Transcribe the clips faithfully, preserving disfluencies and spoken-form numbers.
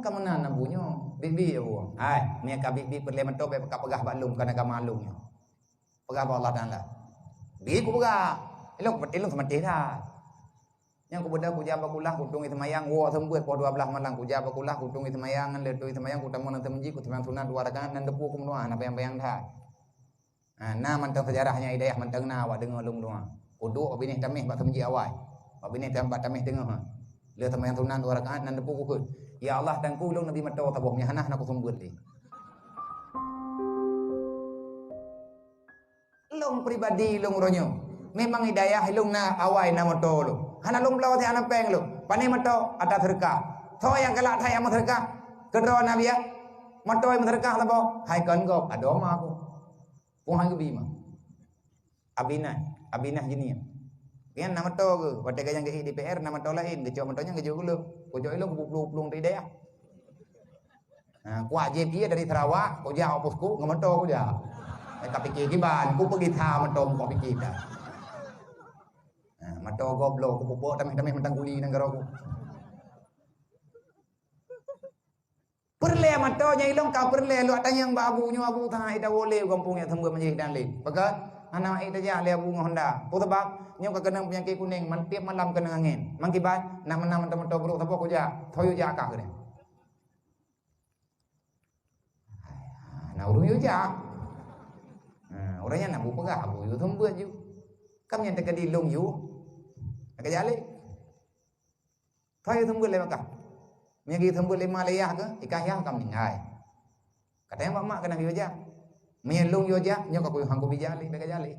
Ka meunan Abu nyoe, biet-biet Abu. Hai, meunyo ka biet-biet peureulèe meutoe, bèk ka peugah bak lôn, keu agama lôn nyoe. Peugah bak Allah Taala. Biet kupeugah, ilôn, ilôn seumatéh that. Nyang kubeudôh kujak bak kulah, kutueng seumayang, woe seumeubeuet poh dua blaih malam, kujak bak kulah, kutueng seumayang, ngon lheuh tueng seumayang, kutamong lam meuseujid, kuseumayang sunat dua rakaat, nan deupue kumeudoa, hana panyang-panyang that. Ha, na mantong seujarah nyan, i dayah mantong na awak deungoe lôn doa. Kuduek bak binéh tameh bak seumeujid awai. Bak binéh tam-, bak tameh teungoh, ha. Lheuh seumayang sunat dua rakaat, nan deupue kukheun, "Ya Allah, Teungku, lôn neubi meutoe saboh, meunyo hana, hana kuseumeubeuet lé." Lôn pribadi lôn uroe nyoe, memang i dayah lôn na awai na meutoe lôn. Hana lôn bloe, hana péng lôn. Pané meutoe? Ata seudeukah. Soe nyang galak that nyang meuseudeukah? Keudroe na biak. Meutoe meuseudeukah saboh? Hai kon gob, adoe ma aku. Peue han geubi ma? Abinah, Abinah Junior. Nyan na meutoe geuh, watèe gobnyan geuék D P R na meutoe laén, geucok meutoe nyan geujok keu lôn. Kujok ilôn kuplueng-plueng di dayah. Ha, kuat jép ie dari Sarawak, kujak u Posko ngon meutoe kujak. Eh, ka pike kiban, ku peugisa meutoe, ku pike dah. Ha, meutoe gob lôn, ku pupuk tameh-tameh mantong guli nanggroe ku. Peureulèe meutoe nyan ilôn ka peureulèe, lôn tanyong bak Abu nyoe, Abu, that ita woe lé u gampông nyang seumeubeuet manjih dan lé. Peugah, hana ita jak lé Abu ngon Honda. Peue sabab? Nyoe ka keunong peunyakét kuneng, man tiep malam keunong angén. Mangkiban, na meunan meutoe-meutoe brôk saboh kujak, soe jak kah keunoe. Na ureueng yue jak. Ha, ureueng nyan na Abu peugah, Abu yue seumeubeuet ju. Kam nyan teuka di lôn yue. Teuka jak lé. Ka yue seumeubeuet lé Makkah. Meunyo geuyue seumeubeuet lé ma lé yah keuh, i kah yah ka meuninggai. Ka tanyong bak mak keunan geuyue jak. Meunyo lôn yue jak, nyoe ka kuyue han kubi jak lé, teuka jak lé.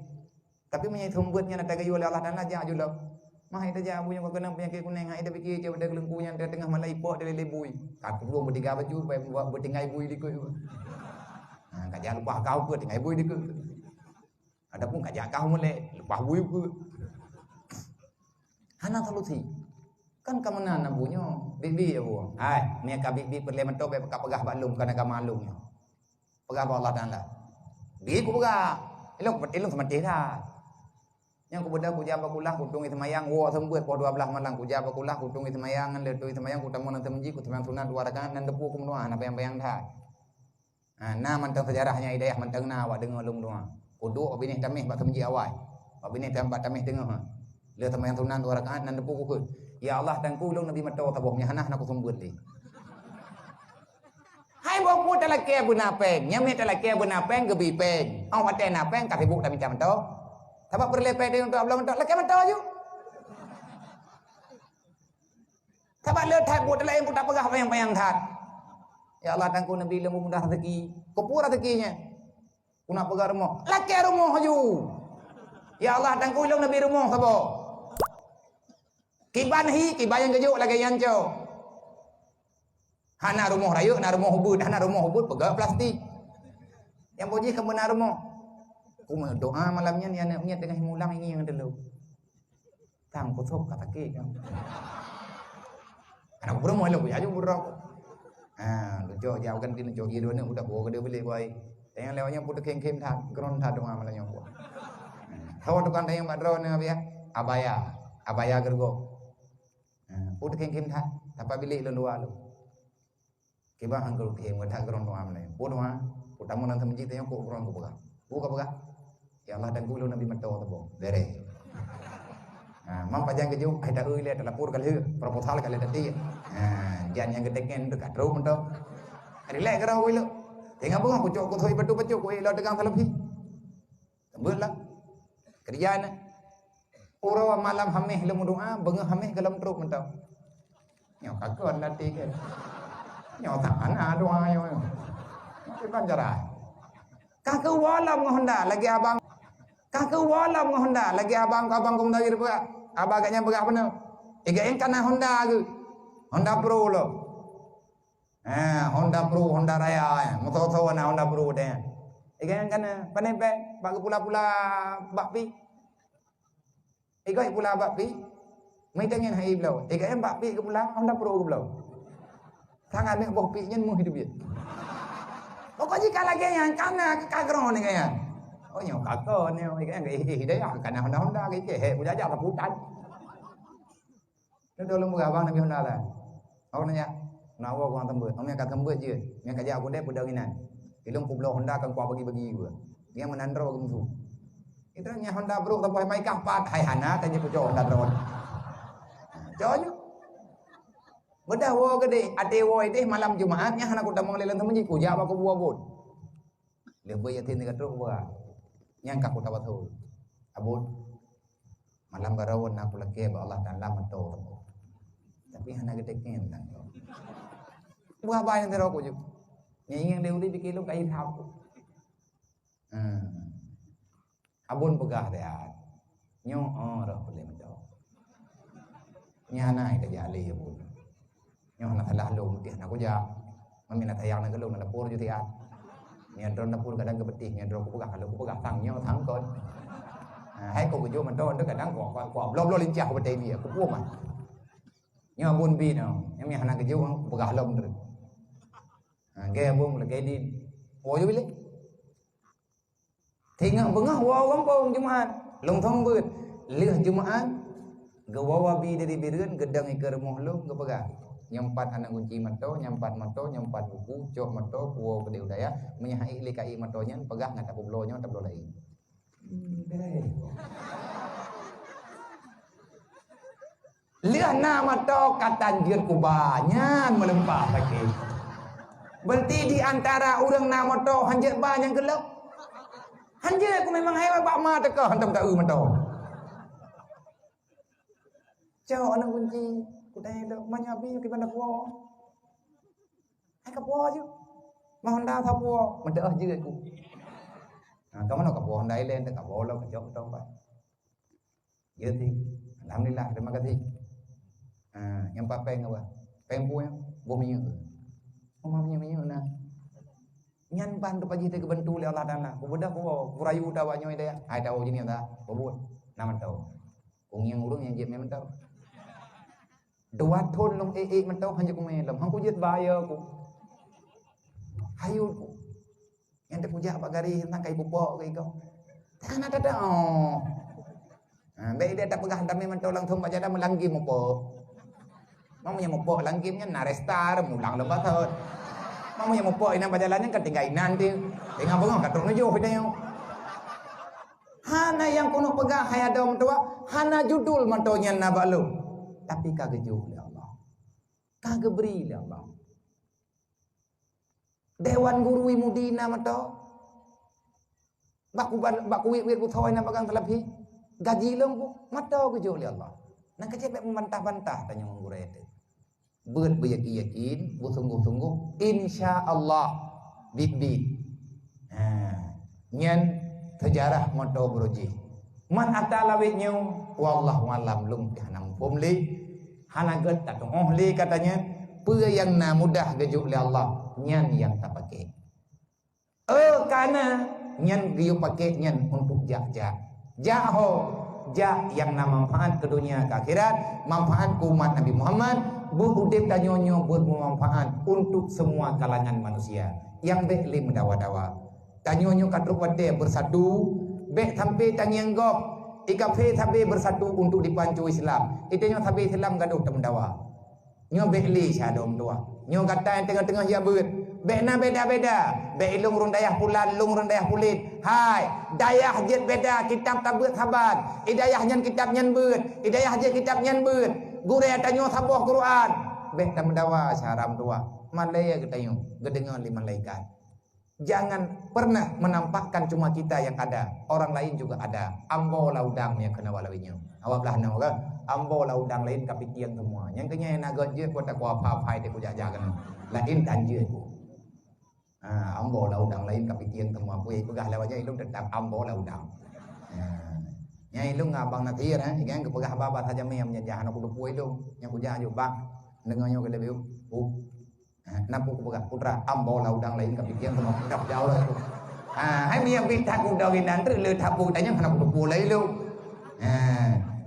Tapi meunyo seumeubeuet nyan ata geuyue lé Allah Taala, jak ju lom. Mah ita jak, Abu, nyoe ka keunong peunyakét kuneng, han ita pike cit, pada geulungku nyan teungoh malam ipok dilé bui. Ka kubueng beutiga baju, bai buat beutinggai bui dikeue. Ha, ka jak leupah kau keu tinggai bui dikeue. Ataupun ka jak kah mulai, leupah bui keu. Hana solusi. Kan ka meunan Abu nyoe, biet-biet Abu. Hai, meunyo ka biet-biet peureulèe meutoe, bèk ka peugah bak lôn, keu agama lôn nyoe. Peugah bak Allah Taala. Biet kupeugah. Ilôn, ilôn seumatéh that. Nyang kubeudôh kujak bak kulah, kutueng seumayang, woe seumeubeuet poh dua blaih malam, kujak bak kulah, kutueng seumayang, ngon lheuh tueng seumayang, kutamong lam meuseujid, kuseumayang sunat dua rakaat, nan deupue kumeudoa, hana panyang-panyang that. Ha, na mantong seujarah nyan, i dayah mantong na awak deungoe lôn doa. Kuduek bak binéh tameh bak seumeujid awai. Bak binéh tam-, bak tameh teungoh, ha. Lheuh seumayang sunat dua rakaat, nan deupue kukheun, "Ya Allah, Teungku, lôn neubi meutoe saboh, meunyo hana, hana kuseumeubeuet lé." Hai boh peue talakèe beuna péng, nyan meutalakèe beuna péng geubi péng. Óh watèe na péng ka sibuk tamita meutoe. Sabab peureulèe péng teuh untuk bloe meutoe, lakèe meutoe ju. Sabab le that buet laén pun tapeugah panyang-panyang that. Ya Allah, Teungku neubi lôn mudah rezeki. Keupeue rezeki nyan? Ku nak peugah rumoh. Lakèe rumoh ju. Ya Allah, Teungku lôn neubi rumoh saboh. Kiban hi, kiban nyang geujok lagèe nyan cok. Hana rumoh rayeuk, na rumoh ubeut, hana rumoh ubeut peugah plastik. Nyang boh jih ka meunan rumoh. Ku meudoa malam nyan, ya aneuk miet teungoh mulang ingieng teulok. Tang kusok ka sakét. Hana ku peurumoh lom, ya ju burok. Ha, lucok jauh kan keuneuk cok ie dua aneuk budak boh keudeh bilék bak ai. Tanyong lewat nyoe putôh khém-khém that, gron that doa malam nyoe. Hawa tukang tanyong bak droeneuh biah. Abaya, abaya geureugoe. Ha, putôh khém-khém that, tapak bilék lôn dua lôn. Kiban han geureugoe, that gron doa malam nyoe. Putôh doa, putôh tamong lam meuseujid tanyong kok gron kupeugah. Buka peugah. Ya Allah, Teungku lôn neubi meutoe saboh. Bèrèh. Ha, mam pajan geujok, ai taeu ilèe, talapor ka lheueh, proposal ka lheueh tatiek. Ha, jan nyang geuteken teuka trok meutoe. Rilek keudroe ilok. Teungoh beungoh kucok kuthôi batu pacok, kuék lom teugang saleuem hi. Beuet lah. Keurija na. Uroe malam Hamèh lôn meudoa, beungoh Hamèh goh lom trok meutoe. Nyoe ka kon latih kan. Nyoe tak hana doa nyoe. Nyoe kan jarai. Ka keuwoe lom ngon Honda lagèe abang. Ka keuwoe lom ngon Honda lagèe abang, abang Komdawir peugah. Abang gobnyan peugah beuna. Iga nyang kana Honda geuh. Honda Pro lom. Ha, Honda Pro, Honda Raya, eh. Moto-moto na Honda Pro deh. Iga nyang kana, pane bèk bak geupula-pula bak pi. Iga pula bak pi. Meutangen hai bloe. Iga nyang bak pi geupula, Honda Pro geubloe. Tangan nek boh pi nyan meuh hidup dia. Pokok jika lagèe nyan kana ka groe ni kan. Oh nyoe ka kon nyoe, iga nyang eh, eh, hidayah kana Honda-Honda ke, eh, bujaja saputan. Nyoe tolong peugah abang Nabi Honda lah. Awak nanya, Na woe kong sambot. Ome ka sambot je. Ome ka jak kudep udah inan. Ilong kubloe Honda kan kuah bagi-bagi gua. Dia menandro bagi musuh. Itu nya Honda bro tapi mai kah pat hai hana tanya kucok Honda drone. Cok. Bedah woe gede, ate woe deh malam Jumat nya hana kutamong leleng temen ji kujak bak kubu abon. Leubeh yatim tiga trok buah. Nyang ka kuta bathol. Abon. Malam garawon aku lakée bak Allah Taala mantong. Tapi hana geuteken tang. Buah bai nyang tiro ku ju. Nyang ingin dia uli bikin lu kain hap. Hmm. Abon peugah dia. Nyo oh roh peulim tu. Nyana ita jali abon. Nyoe na salah lôn meuti hana kujak. Mami na sayang na geulôn na dapur ju tiat. Nyan droe dapur kadang keupeutih nyan droe kupeugah kalau kupeugah sang nyoe sang kon. Ha, hai ko geujok mantong tu kadang ko ko bloe-bloe lincah beutôi dia kupuo mah. Nyoe bun bi no. Nyoe mi hana geujok kupeugah lom tu. Ha, ge bun lagee din. Wo ju bilik. Teungoh beungoh woe gampông Jumat, lôn thong beuet. Lheueh Jumat, geuwoe wabi dari Bireuen geudong ikeue rumoh lôn geupeugah, "Nyoe pat aneuk gunci moto, nyoe pat moto, nyoe pat buku, cok moto, puwoe keudeh u dayah, meunyoe haiek lé kaiek moto nyan peugah ngat tapubloe nyoe tabloe laén." Lheueh na moto ka tanjeuet kuba nyan meuleumpah sakét. Berarti di antara ureuëng na moto hanjeuet ba nyang geulok. Hanjeuet ku memang hai bak ma teuka hantom ta-eu moto. Cok aneuk gunci, kutanya dok, "Manyabi kiban dak kuwoe?" Hai ka puwoe ju. Mah honda sapuwoe, meudeuh jeuet ku. Nah, ka meunoe ka puwoe honda ilen, ka puwoe lom ka jok tong ba. Jeuet ti. Alhamdulillah, terima kasih. Ha, nyang pat péng apa? Péng pue, boh minyeuk. Oh, mah minyeuk-minyeuk na. Nyan ban tu pajih teugeubeutu lé Allah Taala. Kubeudôh kuwoe, kurayu tawa nyoe deh. Hai tawa jini ta, bebuet. Nama tau. Kungieng ureuëng nyang jeuet memang tau. Dua thon lôn ék-ék mantong hana kumé lom. Hang kujeuet bayeue ku. Hayeu ku. Nyang teukujak bak gari teuntang kai pupok ke iko. Hana tada oh. Ha, bèk dia tak peugah damé mantong langsung bak jalan meulanggi mupok. Mau nyang mupok langgi nyan na restar mulang lom basot. Mau nyang mupok inan bak jalan nyan kan tinggai inan ti. Tinggal bengong ka trok nujoh ida nyoe. Hana nyang keuneuk peugah hai adoe meutuah, hana judul mantong nyan na bak lôn. Tapi ka geujok lé Allah. Ka geubri lé Allah. Dewan Guru Imudi na mantong. Bak kuban, bak kuwit-wit butôi na bagang teulaphi. Gaji lôn pu mantong geujok lé Allah. Nang keucit bèk meubantah-bantah tanyoe ngon gurée teuh. Beuet beuyakin-yakin, beusunggoh-sunggoh, insya Allah biet-biet. Ha, nyan seujarah moto beuroji. Man ata lawét nyoe, wallahu alam lôn pih hana muphom lé. Hana gét tatuoh lé katanya, peue nyang na mudah geujok lé Allah, nyan nyang tapaké. Eh, kana nyan geuyue paké nyan untuk jak-jak. Jak ho, jak nyang na manfaat keu dunia keu akhirat, manfaat keu umat Nabi Muhammad, beuudép tanyoe nyoe beumanfaat untuk semua kalangan manusia. Nyang bèk lé meudawa-dawa. Tanyoe nyoe ka trok watèe beusatu, bèk sampai tangieng gob. Ikafé sabe beusatu untuk dipancu Islam. Itanyoe sabe Islam gadoh tameudawa. Nyoe bèk lé syadom dua. Nyoe gata nyang teungoh-teungoh jak beuet. Bèk na beda-beda. Bèk ilong ureueng dayah pulan, ilong ureueng dayah pulen. Hai, dayah jeuet beda, kitab tabeuet saban. I dayah nyan kitab nyan beuet, i dayah jeuet kitab nyan beuet. Gurée tanyoe saboh Quran. Bèk tameudawa syadom dua. Malée geutanyoe, geudeungoe lé malaikat. Jangan pernah menampakkan cuma kita yang ada, orang lain juga ada. Ambo lam udang nyang keunoe lawét nyoe. Awak blah nyoe kan? Ambo lam udang laén ka pitieng semua. Nyang keu nyan na gét jeuet ku takwa apa-apa itu ku jak-jak keunoe. Laén tan jeuet ku. Ha, ambo lam udang laén ka pitieng semua. Pue peugah lewat nyan ilong tetap ambo lam udang. Ha. Nyan ilong ngon abang Nasir, eh, ikan geupeugah haba bahasa jamé nyang meujajah aneuk kudu pue ilong. Nyang kujak aju bang. Deungoe nyoe keu lebe. Oh. Ha, na peue kupeugah, putra, ambo lam udang laén ka pitieng keunoe, dah jauh lah tu. Ha, hai mieng pih that udang inan treuk le that peue tanyong hana kuteupeu lé lôn. Ha,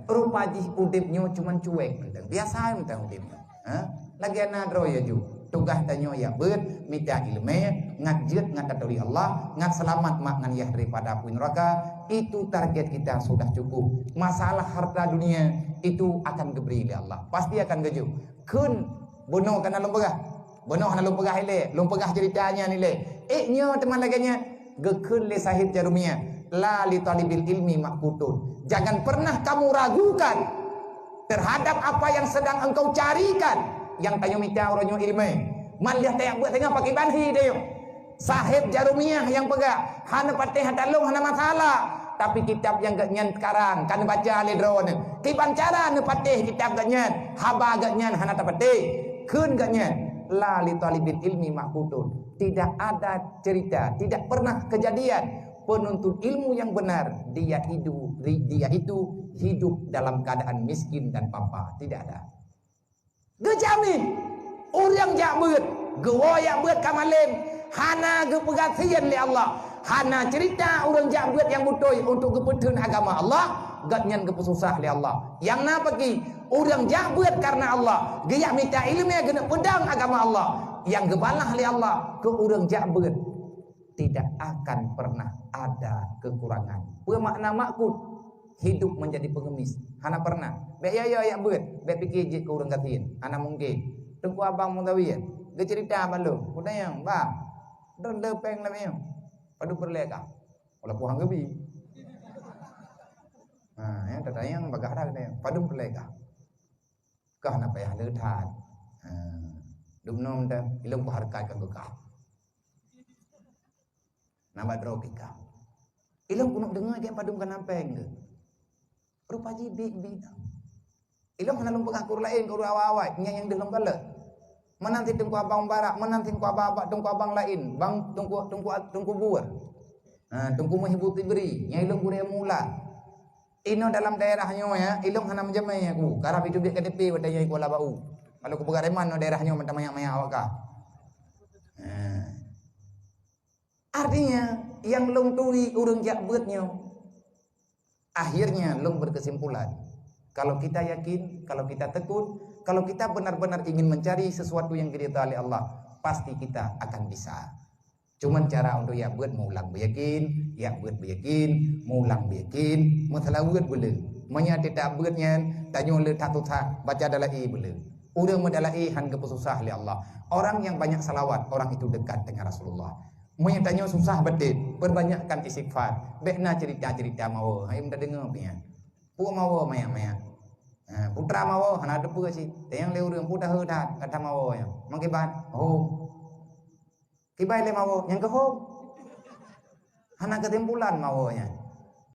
rupa jih udép nyoe cuman cuek mantong, biasa mantong udép nyoe. Ha, lagée na droe ya ju. Tugaih tanyoe ya beuet, mita ileumé, ngat jeuet ngat taturi Allah, ngat seulamat mak ngan yah daripada apui neuraka, itu target kita sudah cukup. Masalah harta dunia itu akan geubri lé Allah, pasti akan geujok. Kheun bunoe kana lôn peugah. Bunoe hana lôn peugah ilée, lôn peugah ceurita nyan ilée. Ék nyoe teuma lagée nyan, geukheun lé Sahib Jarumiyah, "La li talibil ilmi maqkutun." Jangan pernah kamu ragukan terhadap apa yang sedang engkau carikan. Nyang tanyoe mita uroe nyoe ileumé. Man lheueh tajak beuet singoh pakiban hi tanyoe. Sahib Jarumiyah nyang peugah, "Hana patéh ata lôn hana masalah, tapi kitab nyang geuhnyan karang ka neubaca lé droeneuh. Kiban cara neupatéh kitab geuhnyan, haba geuhnyan hana tapatéh." Kheun geuhnyan, "La li talibil ilmi maqkutun." Tidak ada cerita, tidak pernah kejadian penuntut ilmu yang benar dia hidup, dia itu hidup dalam keadaan miskin dan papa. Tidak ada. Geujamin, ureuëng jak beuet, geuwoe jak beuet ka malém, hana geupeugah sién lé Allah, hana ceurita ureuëng jak beuet nyang beutôi untuk geupeutheun agama Allah, gobnyan geupeususah lé Allah. Nyang na paki, ureuëng jak beuet kareuna Allah, geuyah mita ileumé geuneuk peudong agama Allah, nyang geubalah lé Allah keu ureuëng jak beuet. Tidak akan pernah ada kekurangan. Peue makna maqkut? Hidup menjadi pengemis. Hana pernah. Bék ya-ya jak beuet, bék pike jeuet keu ureuëng gasien. Hana mungken. Teungku Abang Muzawir geuceurita bak lôn, "Kutanyong, Bang, droe le péng lagée nyoe, padub peureulée kah?" Walaupun han geubi. Ha, ya, tatanyong bagah dah, katanyong, "Padub peureulée kah?" Kah na payah le that. Ha, dum nom dah, ilong ku hareukat ka geukah. Na bak droe pih ka. Ilong keuneuk deungoe gét padum ka na péng geuh. Rupa jih biet-biet. Ilong hana lôn peugah keu ureuëng laén, keu ureuëng awai-awai, nyan nyang deuh lôn kalon. Meunan cit Teungku Abang Barak, meunan cit Teungku Abang Abak, Teungku Abang laén, bang Teungku, Teungku, Teungku Bur. Ha, Teungku Muhibur Tibri, nyan ilong gurée mula. Inoe dalam daerah nyoe ya, ilong hana meujamé aku. Karab itu biet K T P watée nyoe Kuala Bau. Kalau kupeugah reman nyoe daerah nyoe mantong manyak-manyak awak ka. Ha. Artinya, nyang lôn turi ureuëng jak beuet nyoe, akhirnya lôn berkesimpulan, kalau kita yakin, kalau kita tekun, kalau kita benar-benar ingin mencari sesuatu yang diridha oleh Allah, pasti kita akan bisa. Cuman cara untuk jak beuet meulang beuyakin, jak beuet beuyakin, meulang beuyakin, meuseulaweuet beuleuen. Meunyoe teutab beuet nyan, tanyoe le that susah, baca dalai beuleuen. Ureuëng meudalai han geupeususah lé Allah. Orang yang banyak salawat, orang itu dekat dengan Rasulullah. Meunyoe tanyoe susah batin, perbanyakkan istighfar. Bék na cerita-cerita mawe, hai meudeungoe pian. Peue mawe manyak-manyak. Ha, putra mawe hana teupeue cit. Tanyong lé ureuëng peue tahe that, gata mawe nyan. Meukiban, hom. Kiban lé mawe nyang keuhom. Hana keusimpulan mawe nyan.